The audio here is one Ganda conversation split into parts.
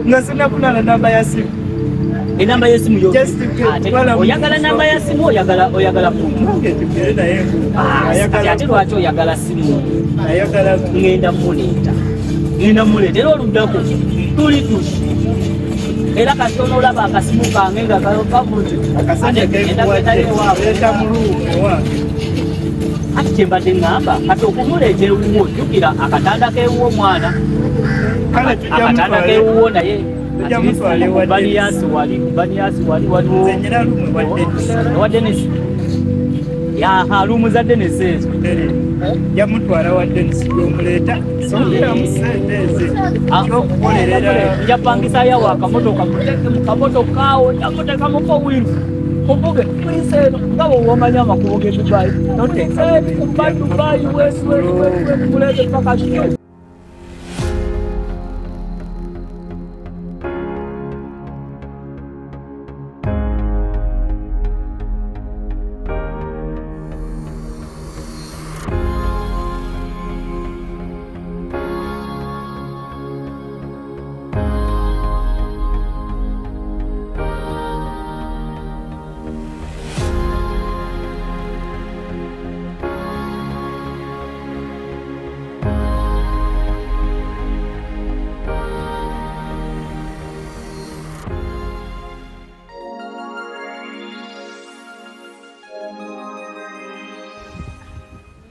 Nga sinnakunala namba ya simu. Enamba y'essimu yo. Oyagala namba ya simu, oyagala oyagala muntu. Nange tugere naye. Ah, Ayagala- kati ate lwaki oyagala simu? Ayagala Ngenda muleeta. Ngenda muleeta era oluddako tuli tuti. Era kati onoolaba akasimu kange nga kavuti. Akasente kekuwadde leeta muluumu ewange. Ati kyembadde ŋŋamba kati okumuleeta ewuwo, jjukira akatanda k'ewuwo omwana. Kale tujja Akatanda mutwala- k'ewuwo naye Tujja mutwala ewa Dennis. Baniyasi wali, Baniyasi wali waliwo. Nze nyina lumu ewa Dennis. Ewa Dennis. Yaha, lumu za Dennis ezo. Nja mutwala wa Dennis gy'omuleeta songeramu ssente eze kyokukolerera. Nja pangisayo akamotoka, muteeke mu kamotoka awo, njamuteekamuko wiru kuvuge kulisa eno nga bwewamanya amakubo g'e Dubai. Kulisa eri kuba Dubai wetu wetu wetu wetu mulete paka shule.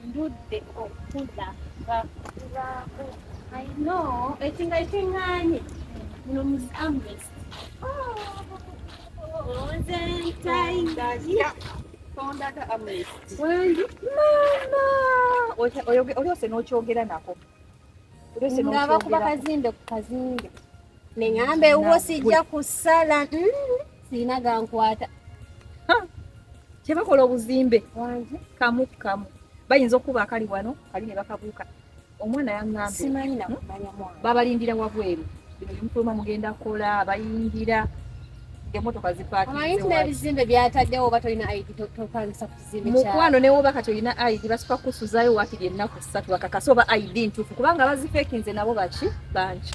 Ndudde okulaba kubaako. I know ekinga ekiŋŋaanye muno mu Amnesty. Nze ntayiga. Tondaga Amnesty. Wangi. Mama! Olyose n'okyogera nako. Olyose Nga bakuba n'okyogera. Kazimbe ku kazimbe. Ne ŋŋamba ewuwo sijja kusala. Sirina gankwata. Kye bakola obuzimbe Wangi. Kamu kamu. Bayinza okuba akali wano, kali ne bakabuuka. Omwana yaŋŋambye. Simanyi na kumanya mwana. Babalindira wabweru. Bino byemufuluma mugenda kukola, bayingira. Ng'emmotoka Omanyi nti zipaakinze. N'ebizimbe byataddewo oba tolina ID topangisa ku kizimbe kyabwe. Mukwano ne woba kati olina ID, basooka kukusuzaayo waakiri ennaku 3 bakakase oba ID ntuufu, kubanga abazifeekinze nabo baki bangi.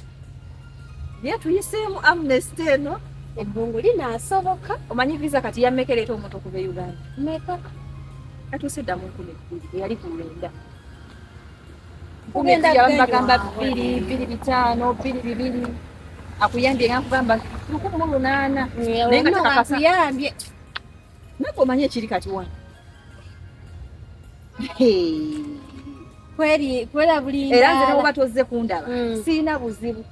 Ye tuyiseemu Amnesty eno. Ebbungu linaasoboka. Omanyi visa kati yammeka ereeta omuntu okuva e Uganda? Meka? Katuuse dda mu 2000, eyali ku 9. Kugenda 2000 abamu bagamba kugenda. 2, 2.5, 2.2. Akuyambye nga nkugamba 1800. Naye nga Ono tekakasa. akuyambye. Naye omanyi ekiri kati wano. Kweri kwera buli Era nze ndaala. newoba tozze kundaba, siina buzibu.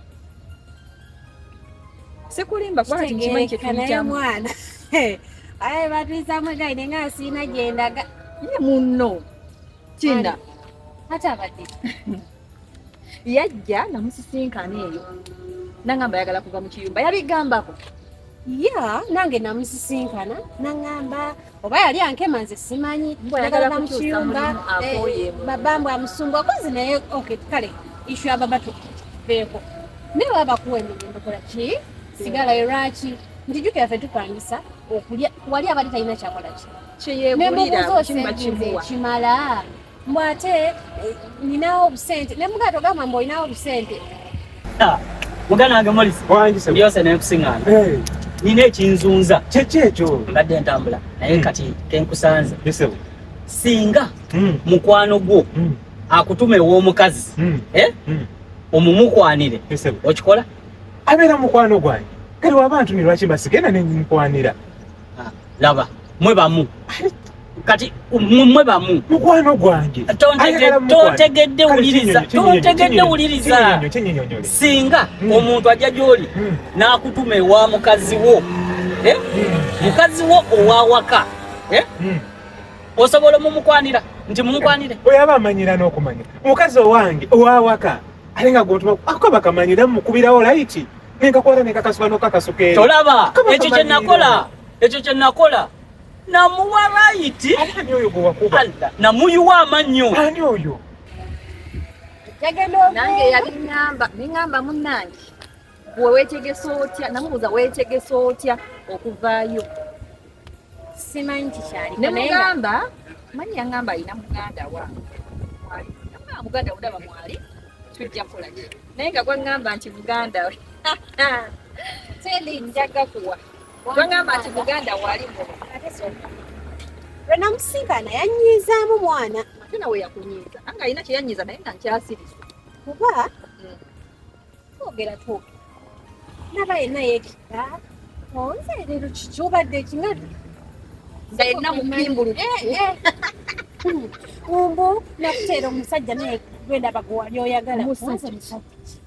Sikulimba kuba kati nkimanyi kye Kitegeereka naye tuyitamu. Mwana. Aye batuyisaamu egaali naye nga siina gye ndaga. Ye munno. Tina. Ate abadde. Yajja namusisinkana eyo. Nangamba ayagala kuva mu kiyumba. Yabigambako. Ya, nange namusisinkana naŋŋamba oba yali ankema nze simanyi. Mbu ayagala Njagala kukyusa mukiyumba mulimu, akooye mu- baba mbw amusumbu akozi naye okay kale issue ya baba tuveeko naye baba bakuwa emirimu kola ki sigalayo lwaki nti jjukira ffe tupangisa okulya wali abadde talina kyakola ki. Kye yeegulira Nemubuuza kimba osevinze kimuwa. ekimala mbw ate ninawo obusente nemugaa togamba mbu olinawo obusente. Ah, muganda wange Morris, Wangi sebo. ndyose nenkusiŋŋaana. Eh, Nina ekinzunza. Kiki ekyo? Mbadde ntambula naye kati kenkusanze. Ye sebo. Singa mukwano gwo akutuma ew'omukazi, eh? Omumukwanire, Ye sebo. okikola? Abeera mukwano gwange. Kale waba ntumye lwaki mbasigenda ne nkwanira? Ah, laba mwe bamu kati mmwe bamu. Mukwano gwange. Ayagala mukwano. Tontegedde. Kale Wuliriza. Tontegedde, wuliriza. Kinyinyonyole. Singa omuntu ajja gy'oli n'akutuma ewa mukazi wo, eh? Mukazi wo owawaka, eh? Osobola omumukwanira nti mumukwanire? Oyo aba amanyira n'okumanya. Mukazi owange owawaka. Ate nga gw'otuma ako bakamanyira mukubirawo layiti. Nenkakwata nenkakasuka n'okakasuka eri. Tolaba Kaba ekyo kye kamanyira. nakola, ekyo kye nakola namuwa right. Ani oyo gwe wakuba? Allah, namuyiwa amannyo. Ani oyo? Jagenda. Nange yabiŋŋamba, neŋŋamba munnange gwe weetegese otya? Namubuuza weetegese otya okuvaayo? Simanyi kikyaliko Ne naye nga mugamba manyi yaŋŋamba alina muganda wa mwali. Namugamba muganda wundaba mwali. Tujja kukola ki? Naye nga gwaŋŋamba nti muganda we. Njaga kuwa. Gwaŋŋamba nti muganda wali muno. Lwe namusinkana yannyiizaamu mwana. Ate nawe yakunyiiza. Anga alina kye yannyiiza naye nga nkyasirisa. Kuba twogera twogera. Naba yenna yeekika. Onze leero kiki obadde kinga Nga yenna mukimbulu. Mbu nakuteera omusajja naye gwendaba gwe wali oyagala. Musajja. Onze musajja ki?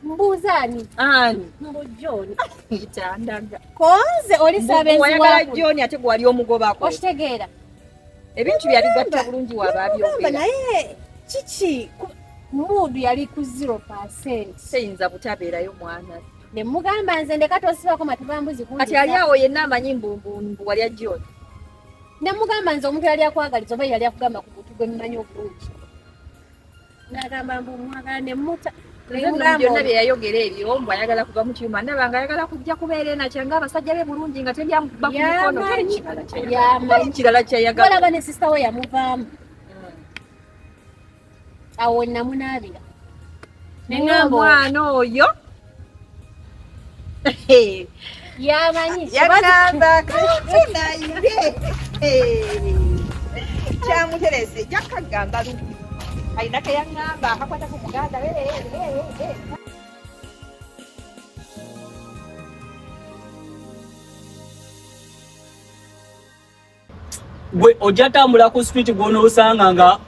Mbuuza ani? Ani? Mbu John. Kitandaga. Konze oli saabenzi Wayagala wakuno. John ate gwe wali omugobako. Okitegeera. Ebintu byabigatta bulungi waba Gamba abyogera. naye kiki muudu yali ku 0%. Seyinza butabeerayo mwana. Ne mugamba nze ndeka tosibako matubambuzi kunzisa. Kati ali awo yenna amanyi mbu walya John. Ne mugamba nze omuntu yali akwagaliza oba yali akugamba ku muntu gwe mmanyi obulungi. N'agamba mbu mwagala ne muta. Ne Nze nno mugamba byonna bye yayogera ebyo mbu ayagala kuva mu kiyuma ndaba nga ayagala kujja kubeera enakya ng'abasajja be bulungi nga teryamukuba ku mikono teri Yamanyi. kirala kyayagala. Yamanyi. Teri kirala kyayagala. Walaba ne sisita we yamuvaamu. Awo namunaabira. Ne ŋŋamba Omwana oyo yamanyi. yagamba naye kyamuterese jakagamba lubi alina ke yaŋŋamba akakwata ku muganda we. Gwe ojja tambula ku street gw'onoosanga nga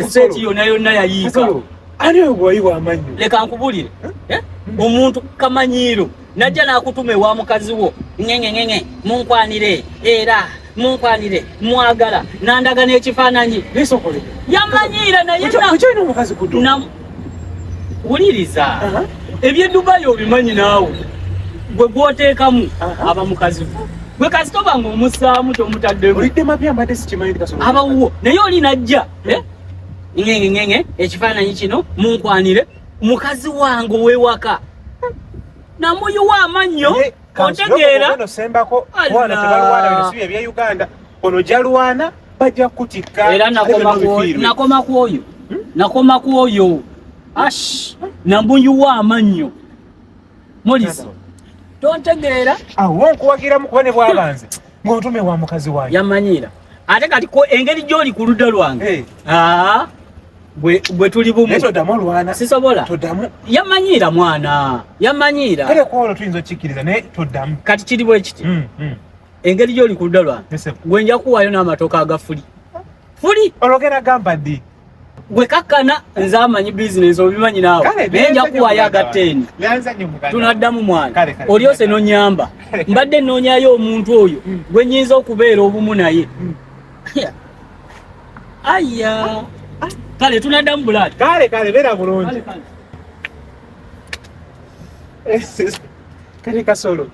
seeti yonna yonna yayiika. Kasolo, ani oyo gwe wayiwa amannyo? Leka nkubulire. Eh? Omuntu kamanyiiro najja n'akutuma ewa mukazi wo ngengengenge munkwanire era munkwanire mwagala nandaga n'ekifaananyi Naye sooka oleke. Yamanyiira naye Okyalina omukazi ku dduuka? Wuliriza. Aha. Eby'e Dubai obimanyi naawe. Gwe gw'oteekamu Aha. aba mukazi wo. Gwe kasita oba ng'omussaamu ky'omutaddemu. Olidde mapya mbadde sikimanyi nti Kasolo. Aba wuwo naye oli najja. Eh? Ngengengenge ekifaananyi kino munkwanire mukazi wange ow'ewaka. Namuyiwa amannyo Naye otegeera. Ono sembako Allah. wana tebalwana bino si bye bya Uganda. Ono jalwana bajja kutikka. Era nakoma Ate ku bifiirwe. nakoma ku oyo. Nakoma ku oyo. Ash namuyiwa amannyo. Mulisi. Tontegeera. Awo nkuwagiramu kuba ne bwabanze. Ng'otume wa mukazi wange. Yamanyiira. Ate kati ko engeri gy'oli ku ludda lwange. Eh. Ah, gwe tuli bumu. Naye toddamu olwana. Sisobola. Toddamu. Yamanyiira mwana. Yamanyiira. Kale ku olwo tuyinza okkikkiriza naye toddamu. Kati kiri bwe kiti. Engeri gy'oli ku ludda lwange. Yes, sir. Gwe nja kuwaayo n'amatooke aga fuli. Fuli. Olwogera gamba ddi? Gwe kakkana nze amanyi bizinensi obimanyi naawe. Kale, Naye nja byanze kuwaayo nnyo aga muganda 10. wange. Byanze nnyo muganda wange. Tunaddamu mwana. Kale, kale. Olyose n'onnyamba. Kale, kale. Mbadde nnoonyaayo omuntu oyo gwe nnyinza okubeera obumu naye. Aya. Kale tunaddamu bulaati. Kale, kale, beera bulungi. Kale, kale. Kale Kasolo.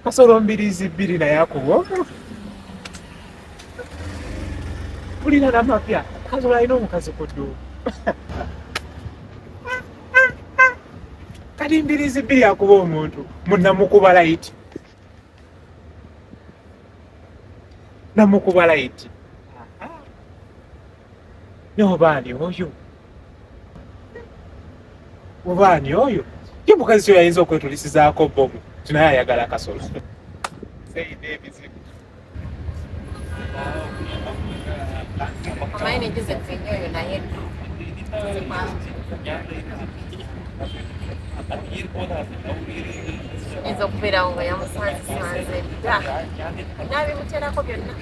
Kasolo mbirizi bbiri naye akuba. Tulina n'amapya. Kasolo alina omukazi ku dduuka. Kati mbirizi bbiri akuba omuntu munamukuba layiti. Namukuba layiti. Oba ani oyo? Oba ani oyo? Ye mukazi oyo ayinza okwetulisizaako bbomu nti naye ayagala Kasolo. Seyina ebizibu. Omanyi ne Josephine oyo naye ayinza okubeerawo nga yamusanzisanze dda n'abimuterako byonna.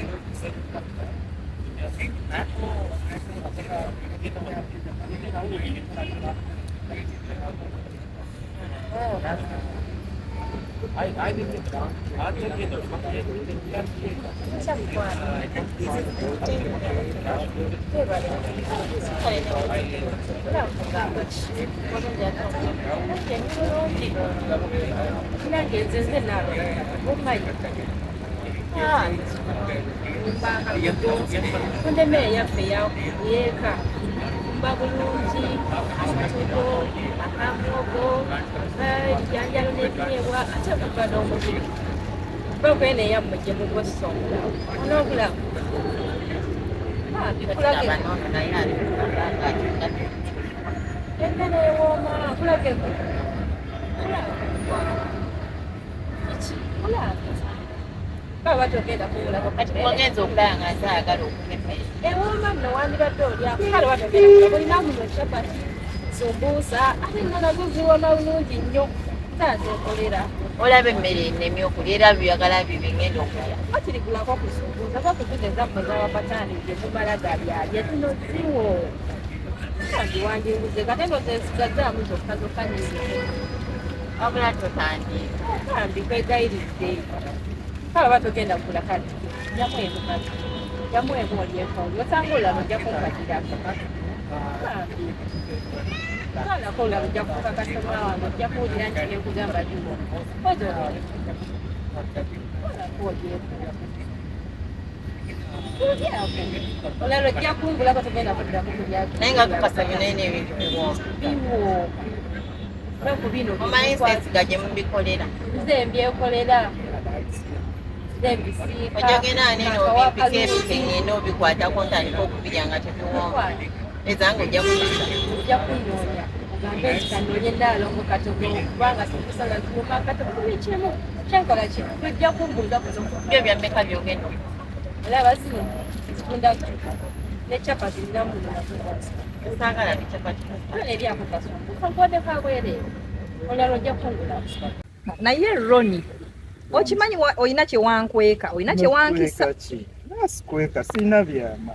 Emmere yaffe yeeka mba bulungi, amatogo, akamuwogo, ebijanjalo n'ebinyeebwa, ate buva n'omubiri. Bakwene eyammwe gye mugossa omulawo. Onoogulaba? Bikulage. Emmere ewooma, kulageko. Kulage. Kiki? Kulage. Baba togenda kuwulako. Kati wagenza okulaba nga nze ayagala okulya emmere. Ewooma nno wandibadde olyako. Kale watogenda kulaba. Olina muno chapati, sumbuusa, ate nno nazo ziwooma bulungi nnyo. Zaazeekolera. Olaba emmere ennemye okulya era byagala bye bye ngenda okulya. Wakirigulako ku sumbuusa, va ku zino ezammwe ez'abapataani gye mumala gabyalya. Zino ziwo. Kandi wandinguze kate no zensigazzaamu zokka zokka nyingi. Wabula totandika. Bambi kwegayiridde. Kale oba togenda kugula kale. Jamu emu kale. Jamu emu olyeko. Osanga olulala ojja kumpagirako. Bambi. Twalako olulala ojja kufuuka kasitoma wange ojja kuwulira nti bye nkugamba biwooma. Oza olyeko. Twalako olyeko. Olulala ojja kungulako togenda kuddamu kulya. Naye nga kakasa byonna ebintu biwooma. Biwooma. Ku bino Omanyi nze gye mubikolera. Nze mbyekolera. Nze mbisiika. Ojja genda neno obimpika ebike ngenda obikwatako ntandika okubirya nga tebiwooma. Ezange ojja kubisa. Ojja kunnoonya ogambe nti kanoonye Nnaalongo Katogo kubanga sikusala ziwoma Katogo buli kimu kyenkola ki tojja kumbuuza kuno. Byo bya mmeka by'ogenda okugula? Olaba zino zitunda ne chapati nnamu nazo. Saagala bichapati. Kale eryako kasumbuusa nkuwaddeko abwereere. Olulala ojja kungula. Naye Ronnie, okimanyi olina kye wankweka, olina kye wankisa. Nasikweka, sirina byama.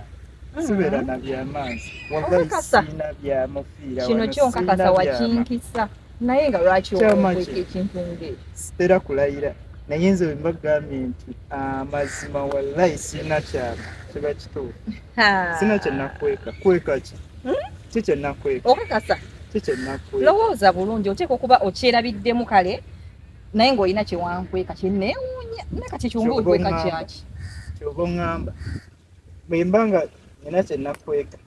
Sibeera na byama nze. Wallahi Okakasa? sirina byama ofiira Kino wano, kyo nkakasa sirina byama. wakinkisa. Naye nga lwaki Kyama okweka ki? ekintu ng'ekyo? Sitera kulayira. Naye nze bwe mbagambye nti amazima wallahi sirina kyama kiba kituufu. Sirina kye nakweka. Kweka ki? Ki kye nakweka? Okakasa? Ki kye nakweka? Lowooza bulungi, oteekwa okuba okyerabiddemu kale naye ng'olina kye wankweka kye neewuunya. Naye kati ekyo Ky'oba ng'okweka oŋŋamba. kyaki? Ky'oba oŋŋamba. Bwe mba nga nina kye nakweka,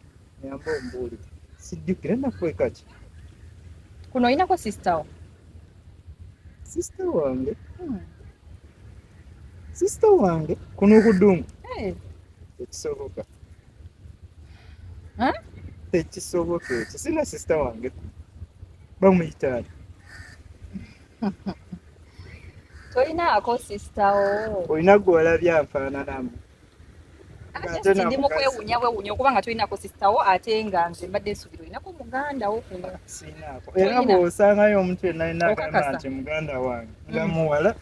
nyamba ombuulire. Sijjukira nakweka ki? Kuno olinako sisita wo? Sisita wange? Sisita wange kuno ku ddungu? Tekisoboka. Tekisoboka ekyo. Sirina sisita wange kuno. Bamuyita ani? Tolinaako sisita wo? Olina gwe walabye anfaananamu? Ate ndi mu kwewuunya bwewuunya okuba nga tolinako sisita wo ate nga nze mbadde nsuubira olinako muganda wo kuno. Sinaako. Era bw'osangayo omuntu yenna yenna agamba Okakasa? nti muganda wange nga muwala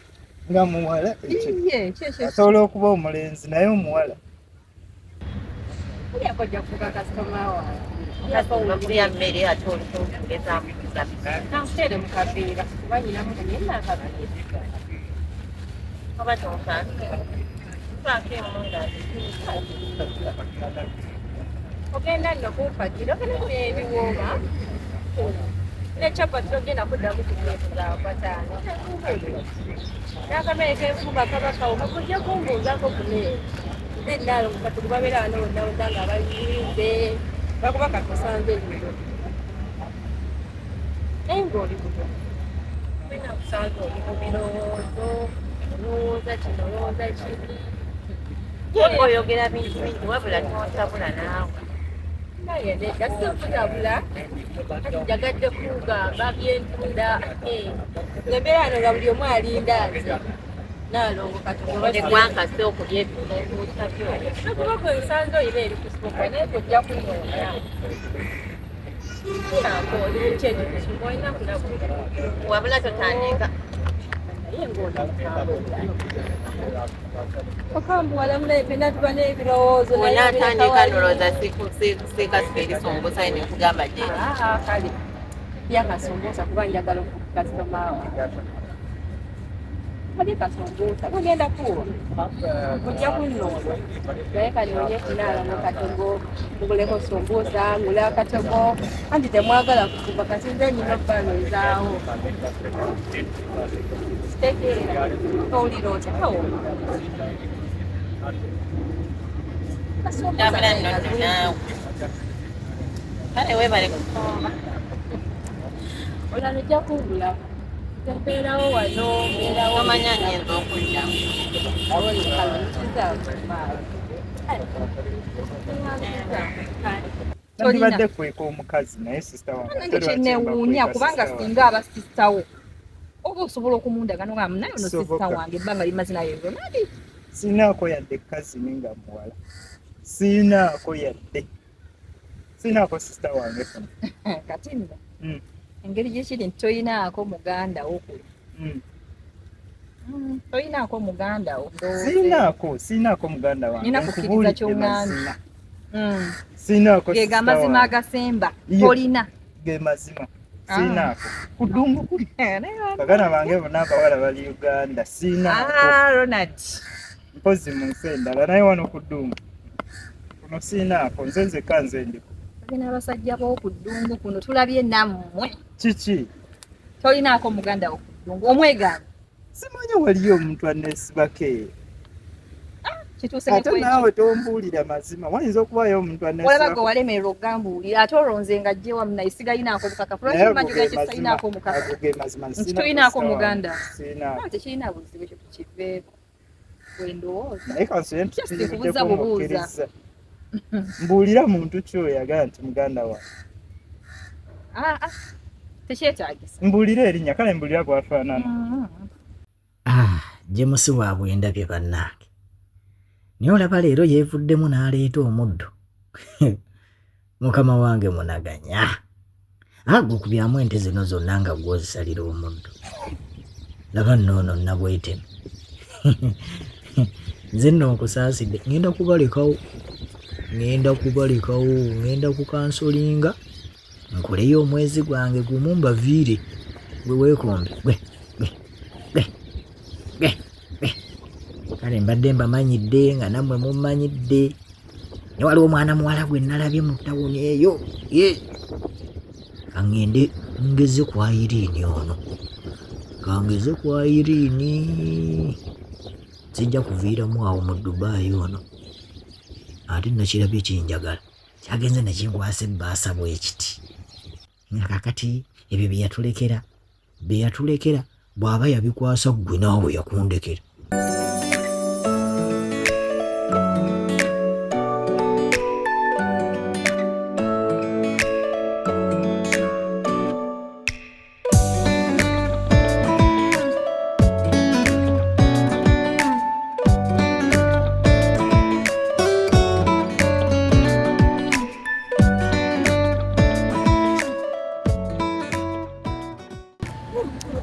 nga muwala ekyo Iye, ki ekyo? asobola okuba omulenzi naye omuwala. Kulyako ojja kufuuka kasitoma wange. Kulya mmere ate oliko okugezaamu kuzabisa. Kankuteere mu kaveera kuba nyinamu nina akaveera. Oba tonsaasira. Mpaako emmundu. Ogenda nno kumpagira ogenda kulya ebiwooma ne chapati ogenda kuddamu kulya bataano. N'akamere k'enfumba kaba kawoma kujja kumbuuzako ku mmere. Nze Nnaalongo Katogo babeera wano wonna wonna nga balinze bakuba katusanze ennyo. Naye ng'oli buto. Olina kusanze oli mu birowoozo, olowooza kino olowooza kiri. Oyogera bintu bingi wabula tontabula naawe. Naye nedda sikutabula kati njagadde kugamba byentunda. Nze mbeera wano nga buli omu alinda nze. Nnaalongo Katogo Tegwankase okulya ebisumbuusa byo. Nokuba gwe nsanze olina eri kusumba naye gwe ojja kunoonya. Lyako oli mukyeri kusumba olina kulabula. Wabula totandika. Naye ng'oli mukambwe. Okambuwala munaye ffenna tuba n'ebirowoozo naye Bw'onaatandika obireka wali. nolowooza siikasika erisumbuusa ne nkugamba gye. Kale lya kasumbuusa kuba njagala okufuuka kasitoma wange. Oli kasumbuusa gugenda kuwa ojja kunnoonya naye kanoonye ku Nnaalongo Katogo nguleko sumbuusa ngule akatogo anti temwagala kufumba kati nze nnina obbanozaawo. Kitegeera owulira otya kawooma. Wabula nno nno naawe. Kale weebale kufumba. Olala ojja kungula. Mbeerawo wano mbeerawo. Tomanya nnyinza okuddamu. Nandibadde kweka omukazi naye sister wange. Nange kyenewuunya kubanga singa aba sister wo oba osobola okumundaga nogamba naye ono sister wange ebbanga limaze naye Ronald. Sinaako yadde cousin nga muwala. Sinaako yadde. Sinaako sister wange kuno. Kati nno engeri gyekiri nti toyinaako muganda wo kuno. Toyinaako muganda wo. Sinaako, sinaako muganda wange. Nina kukkiriza ky'oŋŋambye. Sinaako Ge amazima agasemba tolina. Ge mazima. Sinaako. Ku ddungu kuli. Baganda bange bonna abawala bali Uganda. Sinaako. Ah, Ronald. Mpozi mu nsi endala naye wano ku ddungu. Kuno sinaako nze nzekka nze ndiko. Bagenda abasajja b'oku ddungu kuno tulabye nammwe. Kiki? Tolinaako muganda wo ku ddungu omwegaana. Simanyi waliyo omuntu anneesibako eyo. Ate naawe tombuulira mazima wayinza okubayo omuntu anneesibako. Olaba gwe walemererwa okugambuulira ate olwo nze nga ggye wamu naye sigalinaako bukakafu. Lwaki mmanyi ki sirinaako omukakafu? Ago ge mazima. Nti tolinaako muganda. Sirinaako. Tekirina buzibu ekyo tukiveeko. Bwe ndowooza. Naye kansubire nti Just nkubuuza bubuuza. Mbuulira muntu ki oyo agamba nti muganda wange. Ah, ah. Tekyetaagisa. Mbuulira erinnya kale mbuulira bw'afaanana. Ah, James waabwe ndabye bannange. Naye olaba leero yeevuddemu n'aleeta omuddo. Mukama wange munaganya. Agukubyamu ente zino zonna nga gw'ozisalira omuddo. Laba nno ono nabweteme. Nze nno nkusaasidde ŋŋenda kubalekawo. Ŋŋenda kubalekawo, ŋŋenda kukansolinga. Nkoleyo omwezi gwange gumu mbaviire. Gwe weekombe gwe gwe gwe gwe gwe. Kale mbadde mbamanyidde nga nammwe mummanyidde. Naye waliwo omwana muwala gwe nalabye mu tawuni eyo. Ye. Kaŋŋende ngeze ku Irene ono. Kangeze ku Irene. Sijja kuviiramu awo mu Dubai ono. Ate nakirabye kinjagala. Kyagenze ne kinkwasa ebbaasa bwe kiti. Nga kaakati ebyo bye yatulekera, bye yatulekera bw'aba yabikwasa ggwe naawe yakundekera.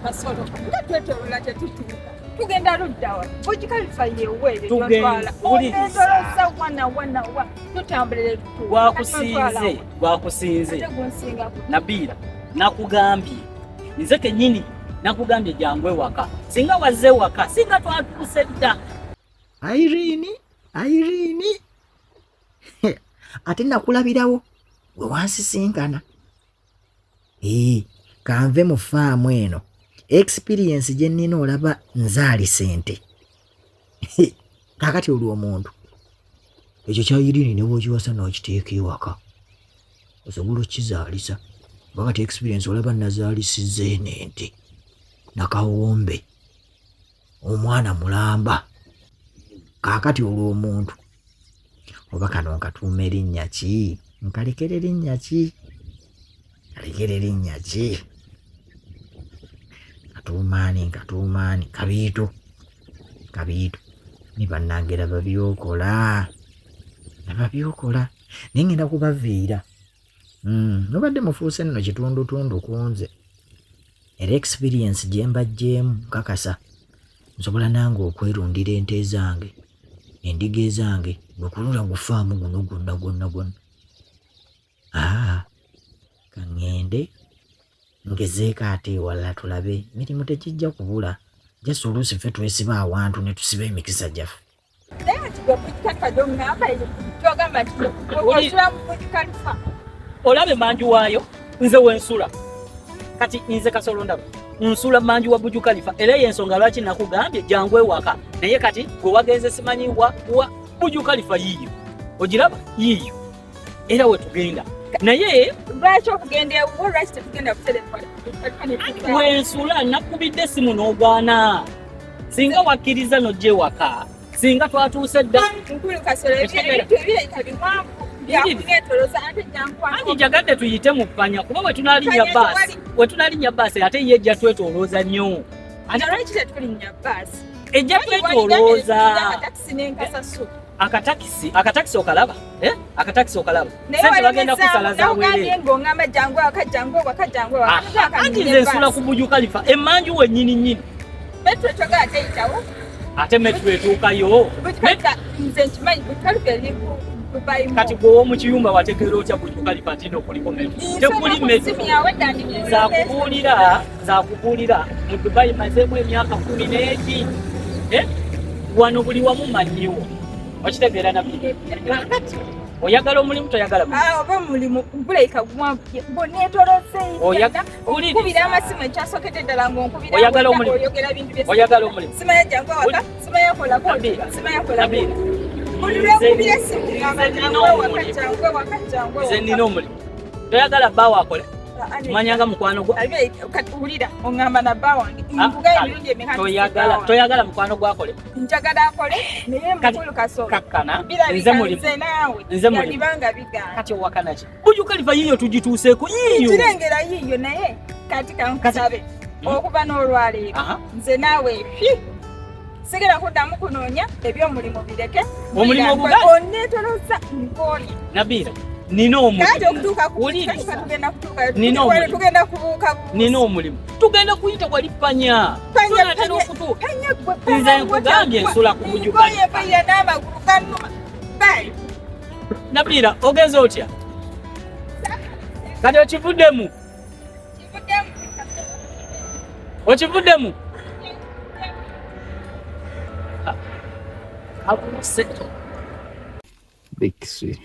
Kasolo nga twetolola tetutuuka tugenda luddawa Burj Khalifa yeweere twatwala ogendoloza wana wana wa tutambulire tutuuka. Gwakusinze gwakusinze Nabiira nakugambye nze kennyini nakugambye jangu ewaka singa wazze ewaka singa twatuuse dda. Irene, Irene ate nakulabirawo we wansisinkana. Kanve mu faamu eno experience gye nnina olaba nzaalisa ente. Kaakati olwo omuntu ekyo kya Irene ne bw'okiwasa n'okiteeka ewaka osobola okukizaalisa. Wakati experience olaba nazaalisiza eno ente nakawombe omwana mulamba. Kaakati olwo omuntu oba kano nkatuuma erinnya ki? Nkalekera erinnya ki? Kalekera erinnya ki? Katuumaani nkatuumaani kabiito kabiito ni bannange laba byokola laba byokola naye ngenda kubaviira. Mubadde mufuuse nno kitundutundu ku nze era experience gye mbaggyemu nkakasa nsobola nange okwerundira ente zange endiga ezange bwe kulula gufaamu guno gwonna gwonna gwonna. Kaŋŋende ngezeeko ate ewalala tulabe mirimu tegijja kubula. Just oluusi ffe twesiba awantu ne tusiba emikisa gyaffe. Naye ati gwe Burj Khalifa gy'oŋŋamba ky'ogamba nti osula mu Burj Khalifa. Olaba emanju waayo nze wensula. Kati nze Kasolo ndaba nsula manju wa Burj Khalifa era eyo ensonga lwaki nakugambye jangu ewaka. Naye kati gwe wagenze simanyi wa Burj Khalifa yiiyo. Ogiraba yiiyo. Era we tugenda. Naye lwaki okugenda ewuwo lwaki tetugenda kuterefona? Wensula nakubidde essimu n'ogaana. Singa wakkiriza n'ojja ewaka singa twatuuse dda. Nkulu Kasolo ebintu ebirabika biwanvu. Byakunetoloza ate jangu Anti njagadde tuyite mu ppanya kuba bwe tunalinnya Ppanya baasi tewali. bwe tunalinnya baasi ate ye ejja twetoolooza nnyo. Ate Lwaki tetulinnya baasi? ejja twetoolooza. Akatakisi n'enkasasula. Akatakisi akatakisi okalaba eh? Akatakisi okalaba Naye sente bagenda kusala za walemezaamu bwereere. ng'ongamba jangu awaka jangu ewaka jangu ewaka. Ah, anti nze nsula ku Buju Khalifa emmanju wennyini nnyini. Metro kyogera teyitawo. Ate metro etuukayo. Buju Khalifa nze nkimanyi Buju Khalifa eri ku Dubai Mall. Kati gwe ow'omu kiyumba wategeera otya Buju Khalifa nti nno kuliko metro? Tekuli metro. Simu yawe dandi. Zakubuulira zakubuulira mu Dubai mazeemu emyaka 10 n'egi. Eh? Wano buli wamu manyiwo. Okitegeera nabbi? Kaakati oyagala omulimu toyagala mulimu? Ah, oba omulimu gulabika neetolose Wuliriza. nkubira amasimu ekyasookedde ddala ng'onkubira Oyagala ng'olina omulimu? oyogera bintu bye Oyagala omulimu? Simanya jangu awaka, simanya kolako, Nabiira. simanya kolako. Nabiira. Buli lwekubira essimu ngamba Nze jangu nina ewaka, omulimu. jangu ewaka, jangu Nze ewaka. nina omulimu. Toyagala bbaawo akole? Ah, ah, Manyanga mukwano gwo? Abe, kati wulira oŋŋamba na bba wange Ah, nkugaye kale. emirundi emeka nti si Toyagala bba wange. toyagala mukwano gwakole? Njagala akole naye Kati, mukulu Kasolo kakkana nze birabika mulimu. nze naawe Nze mulimu. yandibanga bigaana. Kati owakana ki? Buju Khalifa yiiyo tugituuseeko yiiyo. Kirengera yiiyo naye kati kankusabe okuva n'olwaleero Aha. nze naawe fi sigenda kuddamu kunoonya ebyomulimu bireke. Omulimu ogugaanyi? Onneetoloza nkooye. Nabiira nina Kati omulimu. okutuuka ku Wuliriza. tugenda kutuukayo Nina omulimu. tugenda kubuuka buusi. Nina omulimu. Tugenda kuyita wali ppanya. Panya, Tunaatera panya, okutuuka. panya gwe, panya Nze gwe, nkugambye gwe. nsula ku Buju Ngoye Khalifa. bw'eya n'amagulu gannuma. Bye. Nabiira ogenze otya? Kati okivuddemu? Kivuddemu. Okivuddemu? Abuuse. Bekiswe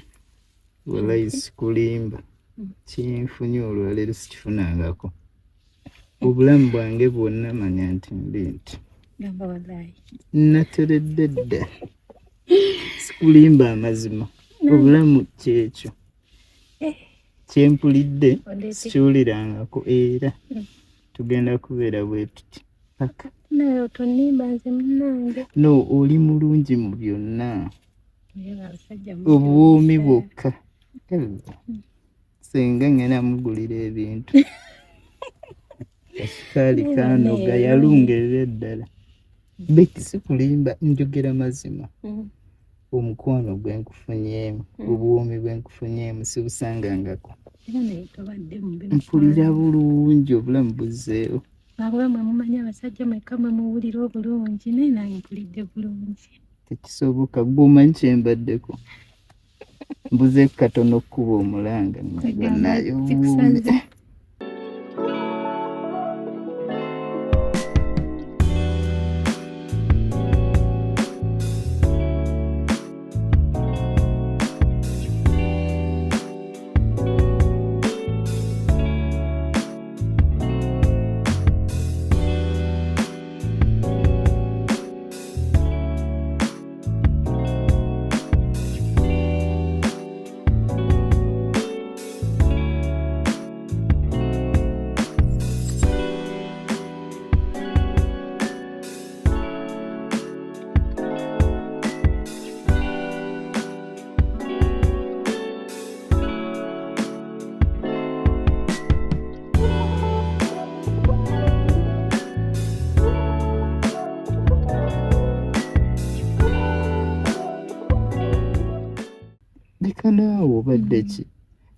walayi sikulimba kyenfunye olwaleero sikifunangako obulamu bwange bwonna manya nti mbi nti Gamba wallahi. nateredde dda sikulimba amazima obulamu kyekyo kyempulidde Ondeete. sikiwulirangako era tugenda kubeera bwe tuti paka Naye otonimba nze munnange. no oli mulungi mu byonna Naye abasajja obuwoomi bwokka senga ngenda mugulira ebintu kasukaali kanoga yalunga ebyaddala Becky sikulimba njogera mazima omukwano gwe nkufunyeemu obuwoomi bwe nkufunyeemu sibusangangako Era naye tobadde mubi. mpulira bulungi obulamu buzzeewo Lwakuba mwe mumanyi abasajja mwekka mwe muwulira obulungi naye nange mpulidde bulungi. Tekisoboka gwe omanyi kye mbaddeko mbuze katono okukuba omulanga Kwegamba naye obuwoomi kikusanze. Leka naawe obadde ki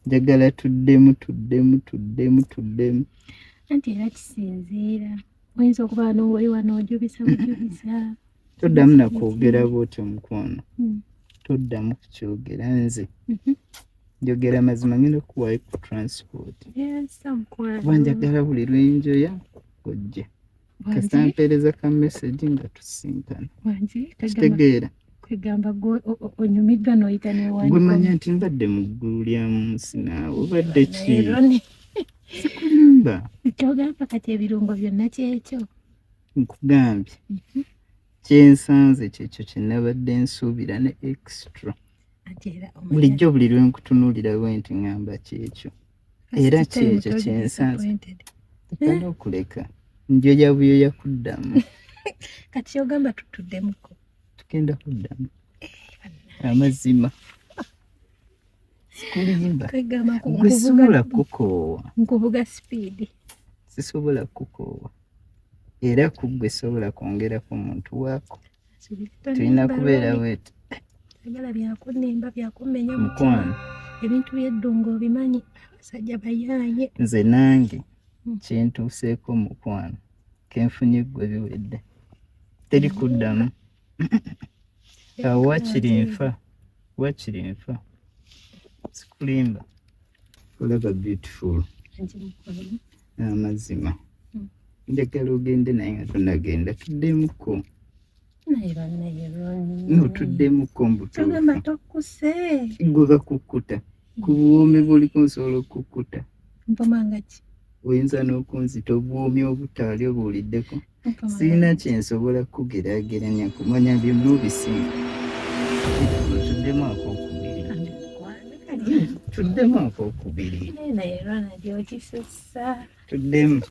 njagala tuddemu tuddemu tuddemu tuddemu Anti era kisinziira. Oyinza okuba wano ng'oli wano ojubisa bujubisa. Toddamu nakwogera bwotyo mukwano toddamu kukyogera nze njogera mazima ngenda okukuwaayo ku transport Yes, mukwano. kuba njagala buli lwenjoya ojje kasita Wangi, mpeereza ka message nga tusinkana wangi, kitegeera kwegamba gwe onyumiddwa n'oyita n'ewandiika. Gwe manya nti mbadde mu ggulu lya mu nsi naawe obadde ki Naye Ronnie, sikulimba kyogamba kati ebirungo byonna kyekyo. Nkugambye kyensanze kyekyo kye nabadde nsuubira ne extra Anti era omanya bulijjo buli lwe nkutunuulira bwe nti ŋŋamba kyekyo era first time kyekyo toli kyensanze disappointed. leka n'okuleka njoya buyoya kuddamu Kati kyogamba tutuddemuko. Tugenda kuddamu amazima. Sikulimba. Kwegamba Gwe sisobola kukoowa. Nkuvuga sipiidi. Sisobola kukoowa. Era ku ggwe sisobola kwongerako muntu waako. Tulina kubeera bweti. Sagala byakunnimba byakummenya mutima. Mukwano. Ebintu by'eddungu obimanyi abasajja bayaaye. Nze nange kyentuuseeko mukwano kenfunye ggwe biwedde. Teri kuddamu. Awo wakiri nfa. Wakiri nfa. Sikulimba. Olaba beautiful. Amazima. Njagala ogende naye nga tonagenda tuddemuko. Naye bannaye Ronnie. No tuddemuko mbutuufu. Togamba tokkuse. Gwe bakukkuta. Ku buwoomi bw'oliko nsobola okukkuta. Mpoma ki? Oyinza n'okunzita obuwoomi obutaali obuwuliddeko. Mpoma Sirina kye nsobola kugeraageranya kumanya byonna obisinga. Tuddemu akookubiri. Tuddemu akookubiri. Naye naye Ronald okisussa. Tuddemu.